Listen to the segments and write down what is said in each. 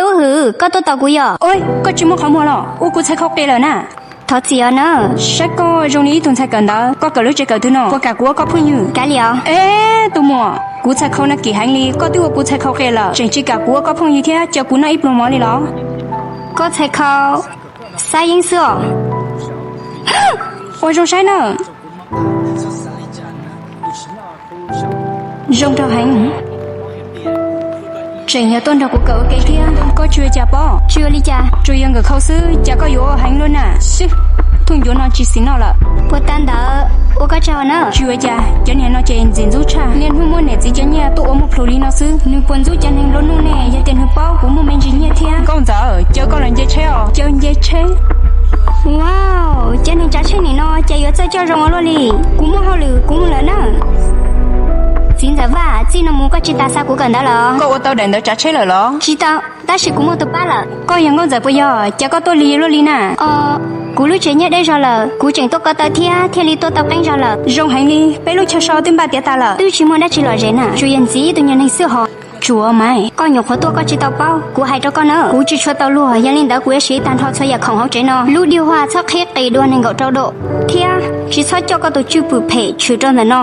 Ub hwm, koj tuaj tos kuv yog? Oj, koj tsis muaj qhov muag los? Ua kuv txhais khau qias lawm na. Thov txim os na. Saib koj zoo li ib tug ntxhais kawm ntawv, koj kawm lub tsev kawm twg no? Puas kam kuv ua koj phooj ywg? Kav liam os. Eb, tus muam, kuv txhais khau no kim heev li, koj twb ua kuv txhais khau qias lawm, tseem tsis kam kuv ua koj phooj ywg thiab cia kuv noj ib pluag mov li los? Koj txhais khau xab yeeb xwb os. Ua zoo saib na. Zoo nraug heev. Tseem yog tuaj nrog kuv kawm ua ke thiab. Koj tsis ua cas pob? Tsis ua li cas. Tsuas yog nkawm khau xwb, cas koj yuav ua heev luaj na? Xib, tus ncuav no tsis xis noj lawm. Puas tas ntawd ua koj tsaug na. Tsis ua cas, cov niag no ces ntxim ntxub tshaj. Niaj hnub muab niam txiv cov nyiaj tuaj ua muaj plhus li no xwb. Nws puas ntxub cov neeg nplua nuj ne? Yog tias nws paub kuv muaj me ntsis nyiaj thiab. Nkauj ntxawm, caw koj los nce tsheb os. Caw nce tsheb? Wow, cov neeg tsav tsheb nim no cas yuav txawj coj zoo ua luaj li. Kuv muaj hauj lwm, kuv mus lawm na. Txiv ntxawm Vaj, txij no mus koj tsis tas xa kuv kawm ntawv lawm? Koj ua tau daim ntawv tsav tsheb lawm los? Tsis tau, tab sis kuv muaj tus pab lawm. Koj yog nkauj ntxawm puas yog? Cas koj tuaj lig luaj li na? Os, kuv lub tsev nyob deb zog lawm, kuv tseem tuaj ko taw thiab thiaj li tuaj tau qeeb zog lawm. Zoo heev li, peb lub chaw so twb npaj tiav tas lawm. Twb tsis muaj dab tsi lom zem na, tsuas yog ntxiv tus nyuag neeg xwb hos. Tsuav Maiv, koj nyuam qhuav tuaj koj tsis tau paub, kuv hais rau koj na, kuv tsis tshua tau luag, yog li ntawd kuv yuav siv tag nrho txhua yam khoom hauv tsev no. Lub diag huaj txhob qhib qis dua nees nkaum rau dua, thiab tsis txhob coj koj tus cwj pwm phem tshwm rau ntawm no.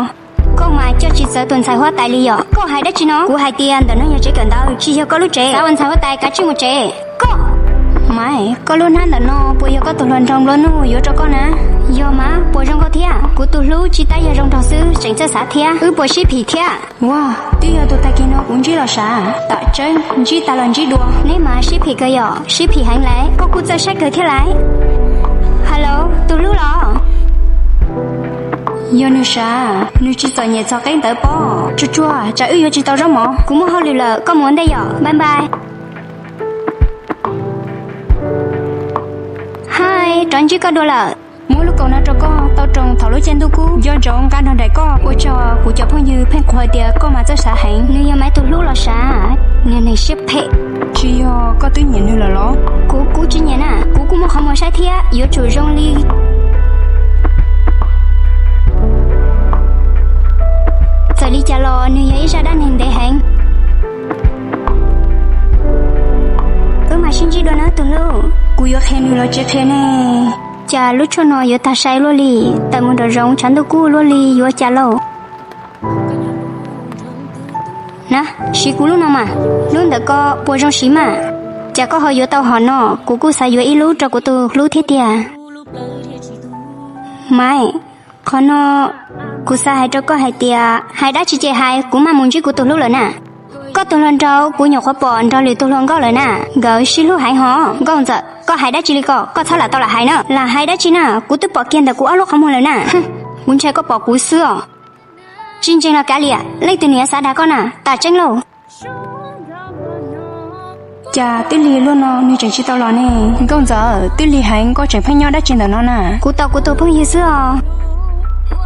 Koj mas coj tsis txawv tus ntxhais huab tais li yom. Koj hais dab tsi no? Kuv hais tias ntawm no yog tsev kawm ntawv, tsis yog koj lub tsev. Xav ua ntxhais huab tais kav tsij mus tsev. Koj, Maiv, koj lub hnab ntawm no puas yog koj tus hluas nraug nplua nuj yuav rau koj na? Yog mas, puas zoo nkauj thiab? Kuv tus hlub tsis tab yog zoo nraug xwb, tseem txawj xav thiab. Wb puas sib phim thiab? Ua, twb yog tus tag kis no kuv ntsib los sav. Tam tseeb, ntsib tas los ntsib dua. Neb mas sib phim kawg yom, sib phim heev lawm. Koj kuj txawj saib kawg thiab lawm. Hello, tus hlub los? Yog nws sav, nws tsis txom nyem txog qeeb ntawv pob. Tsuag tsuag, tsam wb yuav tsis tau zaub mov. Kuv muaj hauj lwm lawm, koj mus ua ntej yom. Bye bye. Hi, rov ntsib koj dua lawm. Muab lub kaus no rau koj, tau roos thaum lub caij ntuj kub, nco ntsoov nqa nrog nraim koj. Ua tsaug, kuv cov phooj ywg pheej qhuas hais tias koj mas txawj xav heev. Nws yog Maiv tus hlub los sav, niag neeg siab phem. Tsis yog koj twb nyiam nws lawm los? Kuv kuj tsis nyiam na, kuv kuj muaj qhov muag saib thiab, yuav tsum zoo li. Txawm li cas los nws yog ib zaj dab neeg ntev heev. Wb mam sib ntsib dua na tus hlub. Kuv yuav qhia nws los tsis qhia ne? Cas lub tshuaj no yuav tag sai luaj li, tawm mus nraum zoov tshav ntuj kub luaj li, yuav cas lauj? Na, siv kuv lub no mas, lub ntawm ko puas zoo siv mas? Cas koj ho yuav tau hom no, kuv kuj xav yuav ib lub rau kuv tus hlub thiab tiag. Maiv, qhov no, kuv xav hais rau koj hais tias, hais dab tsi ces hais, kuv maj mus ntsib kuv tus hlub lawm na. Koj tus hluas nraug kuv nyuam qhuav pom nrog lwm tus hluas nkauj lawm na, nkawd sib hlub heev hos. Nkauj ntxawm, koj hais dab tsi li ko, koj txhob lam tau lam hais na. Lam hais dab tsi na, kuv twb pom kiag ntawm kuv ob lub qhov muag lawm na. Kuv ntshai koj pom kuv xwb os. Tsis ntseeg los kav liam, leej twg nws yuav xav dag koj na, tam tseeb lauj. Cas twb lig luaj no nws tseem tsis tau los ne? Nkauj ntxawm, twb lig heev koj tseem pheej nyob dab tsi ntawm no na? Kuv tos kuv tus phooj ywg xwb os.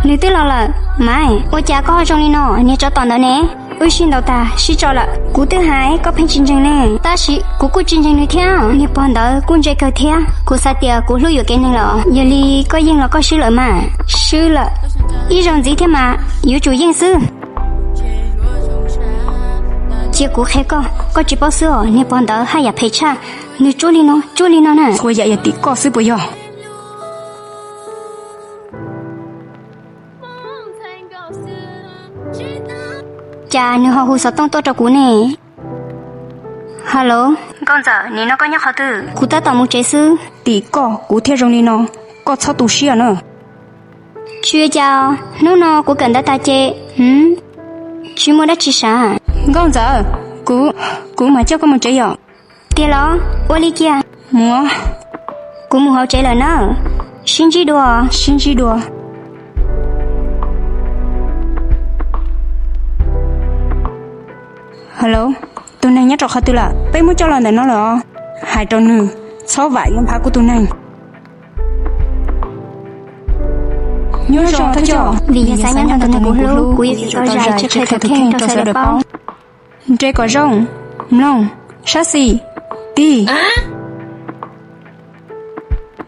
Nws twb los lawm. Maiv, ua cas koj ho zoo li no, niag tsov tom ntawd ne? Wb sib ntaus tag sib tso lawm. Kuv twb hais koj pheej tsis ntseeg ne, tab sis kuv kuj tsis ntseeg nws thiab. Niag pog ntawd kuj ntse kawg thiab. Kuv xav tias kuv hlub yuam kev neeg lawm, yog li koj yeej los koj swb lawm mas. Swb lawm? Ib zaug ntxiv thiab mas, yuav tsum yeej xwb. Cia kuv qhia koj, koj tsis paub xwb os, niag pog ntawd haj yam phem tshaj. Nws tsuab li no, tsuab li no na. Txhua yam yog tim koj xwb puas yog? Cas nws ho hu xov tooj tuaj rau kuv ne? Hello, nkauj ntxawm, nim no koj nyob qhov twg? Kuv tab tom mus tsev xwb. Tim koj kuv thiaj zoo li no, koj txhob tu siab na. Tsis ua cas, hnub no kuv kawm ntawv tag ces, tsis muaj dab tsi sav. Nkauj ntxawm, kuv, kuv mam coj koj mus tsev yom. Tiag los? Ua li kiag. Mus. Kuv mus hauv tsev lawm na. Sib ntsib dua. Sib ntsib dua. Hello, tus neeg nyob rau qhov twg lawm? Peb muab coj los ntawm no lawm os. Hais rau nws, txhob vam yuav nphav kuv tus neeg. Nyob zoo thawj coj. Vim yog xav nyob nrog tus neeg kuv hlub, kuv yuav tsum tau zais tsis qhia tus kheej rau sawv daws paub. Nres kom zoo, mloog, sab xis, tig.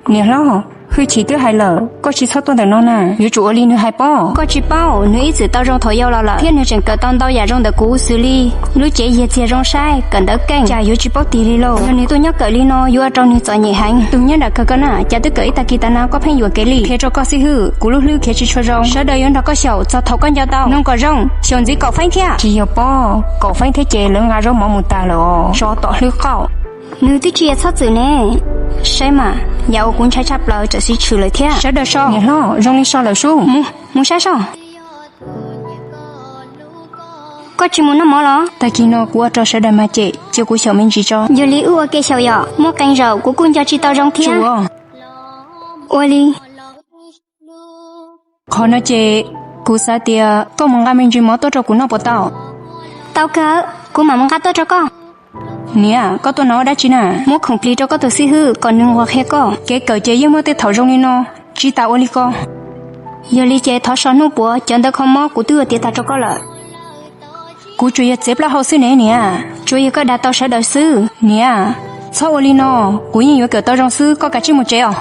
Niam hlob, Hwj chim twb hais lawm koj tsis txhob tuaj ntawm no na. Yuav tsum ua li nws hais pob. Koj tsis paub, nws ib txwm tau zoo thaum yau los lawm thiab nws tseem kawm tau ntau yam zoo ntawm kuv xws li lub cev yiag txiag zoo saib, kawm ntawv keej, cas yuav tsis paub tig li lauj. Yog nws tuaj nyob kawm li no yuav ua rau nws txom nyem heev. Tus nyob nram kawg koj na, cas twb kawm ib tag kis tas na koj pheej yuam kev li. Qhia rau koj xib hwb, kuv lub hlwb khiav tsis tshua zoo, sawv daws yuav nrog koj xyaum txog thaum koj nco tau. Mloog kom zoo, xyaum ntxiv kaum feeb thiab. Tsis yog pob, kaum feeb thiab ces lawv nqa zaub mov mus tas lawm os, tsov tom hlwb qauj. Nws twb tsis yog txhob txwm ne. Saib mas, yam uas kuv ntshai tshaj plaws txawm siv tshwm lawm thiab. Sawv daws so. Niam hlob, zoo li so lawm sub. Mus, mus saib soj. Koj tsis mus noj mov los? Tag kis no kuv ua rau sawv daws mas cem, cia kuv xyaum me ntsis tso. Yog li wb ua ke xyaum yom, muaj qee zaum kuv kuj nco tsis tau zoo thiab. Ua li. Qhov no ces kuv xav tias koj mus nqa me ntsis mov tuaj rau kuv noj puas tau? Tau kawg, kuv mam mus nqa tuaj rau koj. Niam, koj tuaj no ua dab tsi na? Muab khoom plig rau koj tus xib hwb kom nws nquag qhia koj. Kev kawm ces yeej muaj tej thaum zoo li no, tsis tas ua li ko. Yog li ces thov so hnub puav, cov ntawv kho mob kuv twb ua tiav tas rau koj lawm. Kuv tsuas yog txiav plaub hau xwb ne niam. Tsuas yog koj dag tau sawv daws xwb. Niam, txhob ua li no, kuv yeej yuav kawm tau zoo xwb, koj kav tsij mus tsev os.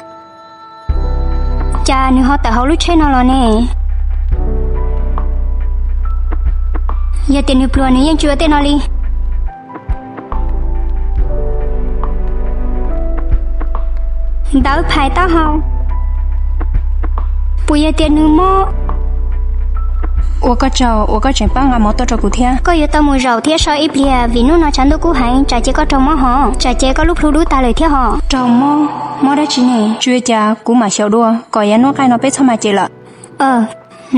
Cas nws ho tawm hauv lub tsheb no los ne? Yog tias nws pluag nws yeej tsis ua tej no li. Ntawv phais taub hau. Puas yog tias nws mob? Ua koj tsaug uas koj tseem pab nqa mov tuaj rau kuv thiab. Koj yuav tau mus zaum thiab so ib pliag vim hnub no tshav ntuj kub heev, tsam ces koj raug mob hos, tsam ces koj lub plhu dub tag lawm thiab hos. Raug mob? Mob dab tsi ne? Tsis ua cas, kuv mam xyaum dua kom yav hnub qaij no peb txhob mas cem lawm.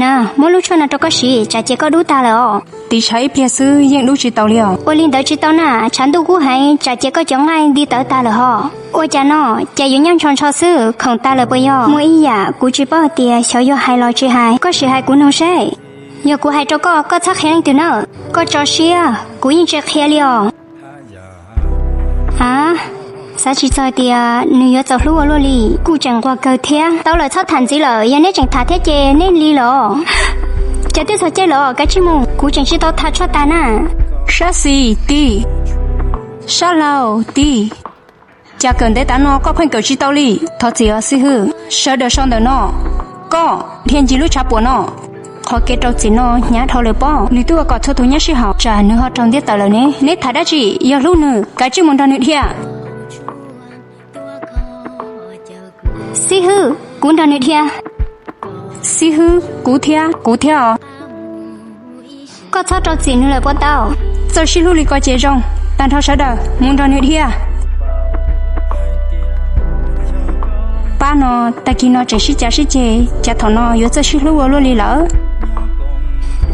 Na, muab lub tshuaj no rau koj siv, tsam ces koj dub tag lawm os. Tiv tshav ib pliag xwb yeej dub tsis tau li os. Ua li ntawd tsis tau na, tshav ntuj kub heev, tsam ces koj cov nqaij nti tawv tag lawm hos. Ua cas no, cas yuav nyaj ntsho ntsho xwb, khoom tag lawm puas yog? Muaj ib yam kuv tsis paub hais tias xyov yog hais los tsis hais, koj sim hais kuv noog seb. Yog kuv hais rau koj, koj txhob qhia leej twg nawb. Koj tso siab, kuv yeej tsis qhia li os. A, xav tsis txog tias nws yuav txaus hlub ua luaj li, kuj tseem nquag kawg thiab. Tau lawm, txhob tham ntxiv lawm, yog neb tseem tham thiab ces neb li los. Cas twb txog caij lawm, kav tsij mus, kuv tseem tsis tau tham tshuaj tag na. Sab xis tis, sab laug tis, cas kawm ntev tav no koj pheej kawm tsis tau li? Thov txim os xib hwb, sawv daws so ntawm no, koj dhia ncig lub tshav puam no. Qhov kev rau txim no hnyav dhau lawm pob, nws twb ua kom txhua tus nyob sib haum, tsam nws ho raug ntiab tawm lawm ne. Neb tham dab tsi? Yog hlub nws, kav tsij mus nrog nws dhia. Xib hwb, kuv nrog nws dhia. Xib hwb, kuv thiab, kuv thiab os. Koj txhob rau txim nws lawm puas tau? Txawj sib hlub li ko ces zoo, tag nrho sawv daws mus nrog nws dhia. Pab no tag kis no tseem sib cav sib ceg, cas thaum no yuav txawj sib hlub ua luaj li lawm.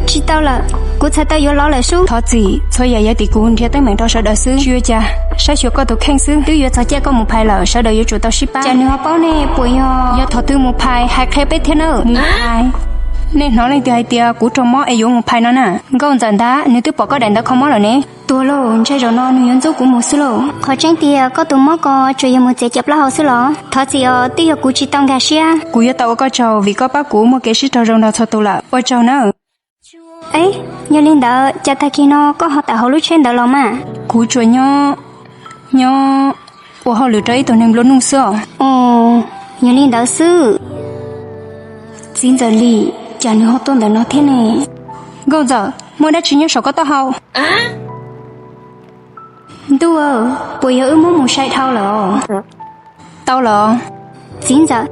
Tsis tau lawm, kuv txhais tau yuav lov lawm sub. Thov txim, txhua yam yog tim kuv nrhiav teeb meem rau sawv daws xwb, tsis ua cas, saib xyuas koj tus kheej xwb. Twb yuav txog caij koj mus phais lawm, sawv daws yuav tsum tau sib pab. Cas nws ho paub ne, puas yog? Yog thaum twg mus phais hais qhia peb thiab nawb. Mus phais? Nej hnov leej twg hais tias kuv raug mob es yuav mus phais no na? Nkauj Ntxawm ntag, nws twb pom koj daim ntawv kho mob lawm ne. Tuag lauj, ntshe zaum no nws yuav ntxub kuv mus xwb lauj. Qhov tseeb tiag koj tus mob ko tsuas yog mus txiav cov plaub hau xwb los? Thov txim os, twb yog kuv tsis tau nkag siab. Kuv yuav tau ua koj tsaug vim koj pab kuv muaj kev sib raug zoo nrog txhua tus lawm. Ua tsaug nawb. Eb, yog li ntawd cas tag kis no koj ho tawm hauv lub tsheb ntawd los mas? Kuv tsuas nyob, nyob ua hauj lwm rau ib tug neeg nplua nuj xwb os. Ov, yog li ntawd xwb. Txiv Ntxawm Lis, cas nws ho tuaj ntawm no thiab ne? Nkauj Ntxawm, muaj dab tsi nyob saum koj taub hau? Ntuj, puas yog wb muab mus sai dhau lawm? Tau los. Txiv Ntxawm,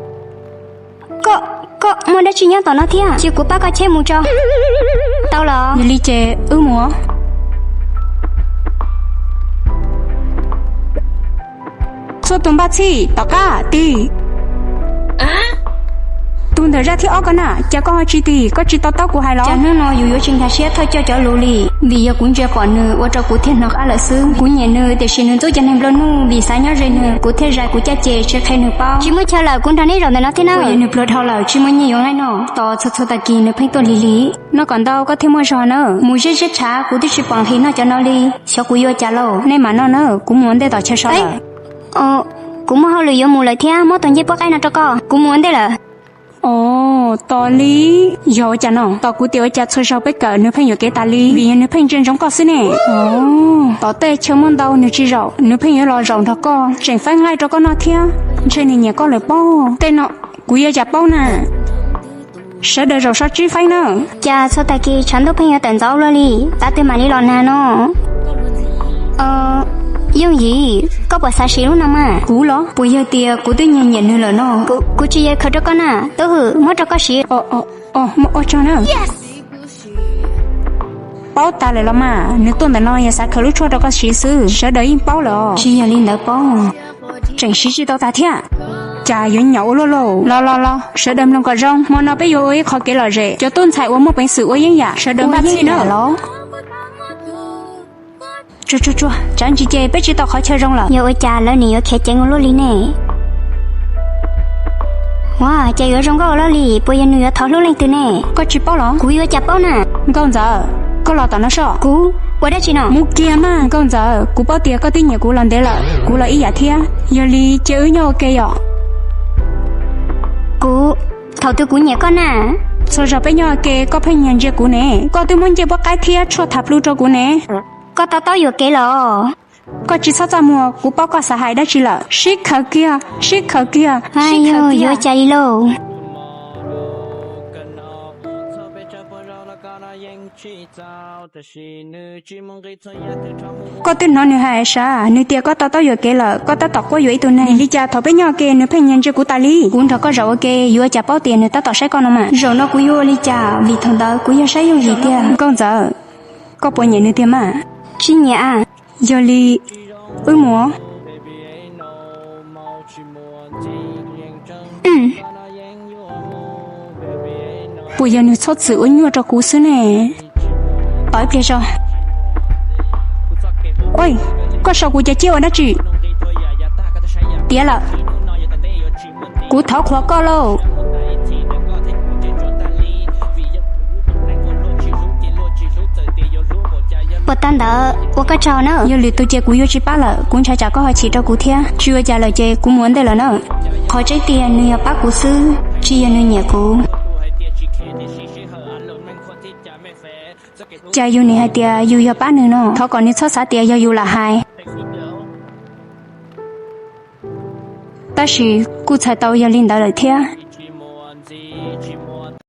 koj, koj muaj dab tsi nyob tom no thiab? Cia kuv pab koj cheb mus tso. Tau los. Yog li ces wb mus. Txhua tus npaj txhij, tom qab tig. Tus ntawm zaj thib ob ko na, cas koj ho tsis tig, koj tsis to taub kuv hais los? Cas hnub no yus yuav tsis nkag siab thawj coj cov lus li? Vim yog kuv ntsia pom nws ua rau kuv thiaj hnov qab lawm xwb. Kuv nyiam nws tiam sis nws ntxub cov neeg nplua nuj, vim xav nyob ze nws kuv thiaj zais kuv caj ces tsis qhia nws paub. Tsis muaj chaw lawm, kuv nrog neb zaum ntawm no thiab nawb. Yog nws pluag dhau lawm tsis muaj nyiaj yuav nqaij noj, tos txhua txhua tag kis nws pheej tuaj lig lig. Noj kom ntau koj thiaj muaj zog nawb. Mus ziab ziab tshav kuv twb tsis pom nqhis noj cov no li. Xyov kuv yuav cas lauj. Nej mam noj nawb, kuv mus ua ntej tom chaw so lawm. Kuv muaj hauj lwm yuav mus lawm thiab, muab tus ncej puab qaib no rau koj, kuv mus ua ntej lawm. Os, tos li. Yog ua cas no? Tos kuv tias ua cas txhua zaug peb kawm nws pheej yuam kev tas li, vim yog nws pheej ntsia ntsoov koj xwb ne. Os, tom tej chaw muaj ntau nws tsis zaum, nws pheej yuav los zaum nrog koj, tseem faib nqaij rau koj noj thiab. Ntshe nws nyiam koj lawm pob. Tej no Kuv yuav cas paub na? Sawv daws zaum so tsib feeb na. Cas txhua tag kis tshav ntuj pheej yuav tawm ntxov ua luaj li, tav twg mam li los nag no? Yooj yim, koj puas xav siv lub no mas? Kuv los? Puas yog tias kuv twb nyiag nyiam nws lawm no? Kuv tsis yog khaws rau koj na, Tub Hwm, muab rau koj siv. Ua tsaug na. Paub tas lawm los mas, nws tuaj ntawm no yog xav khaws lub tshuaj rau koj siv xwb, sawv daws yeej paub lawm os. Tsis yog li ntawd paub, tseem siv tsis tau tas thiab. Cas yuav nyom ua luaj lauj. Los los los, sawv daws mloog kom zoo, hmo no peb yuav ua ib qho kev lom zem, cov tub ntxhais uas muaj peev xwm ua yeeb yam, sawv daws npaj txhij na. Tsuag tsuag tsuag, tsam ntsis ces peb tsis tau qhov chaw zoo lawm. Yog ua cas lawv nim yuav khiav ceev ua luaj li ne? Ua cas yuav zoo nkauj ua luaj li, puas yog nws yuav thov hlub leej twg ne? Koj tsis paub los? Kuv yuav cas paub na. Nkauj Ntxawm, koj los tom no soj. Kuv ua dab tsi no? Mus kiag mas. Nkauj Ntxawm, kuv paub tias koj twb nyiam kuv los ntev lawm, kuv los ib yam thiab. Yog li cia wb nyob ua ke yom. Kuv, thaum twg kuv nyiam koj na? Txhua zaus peb nyob ua ke koj pheej nyiag ntsia kuv ne. Koj twb muab ncej puab qaib thiab tshuaj tham plu rau kuv ne. Koj to taub yuam kev los? Koj tsis txhob txaj muag, kuv paub koj xav hais dab tsi lawm. Sib khaws kiag, sib khaws kiag. Yog yuav cas li lauj? Koj twb hnov nws hais sav, nws tias koj to taub yuam kev lawm, koj tab tom quab yuam ib tug neeg. Li cas thaum peb nyob ua ke nws pheej nyiag ntsia kuv tas li? Kuv nrog koj zaum ua ke, yuav cas paub tias nws tab tom saib koj no mas. Zaum no kuv yuav ua li cas, vim thaum ntawd kuv yog saib yooj yim tiag. Nkauj Ntxawm, koj puas nyiam nws tiag mas? Tsis nyiam a. Yog li wb mus. Puas yog nws txhob txwm ua nyuaj rau kuv xwb ne? Tos ib pliag tso. Ua, koj sau kuv cov ciaj ua dab tsi? Tiav lawm. Kuv thov qhuas koj lauj. Puas tag ntawd ua koj tsaug na. Yog lwm tus ces kuv yuav tsis pab lawm, kuv ntshai tsam koj ho chim rau kuv thiab. Tsis ua cas lawm ces kuv mus ua ntej lawm na. Qhov tseeb tiag nws yog pab kuv xwb, tsis yog nws nyiam kuv. Cas yus nim hais tias yus yog pab nws no, thov kom nws txhob xav tias yog yus lam hais. Tab sis kuj txhais tau yog li ntawd lawm thiab.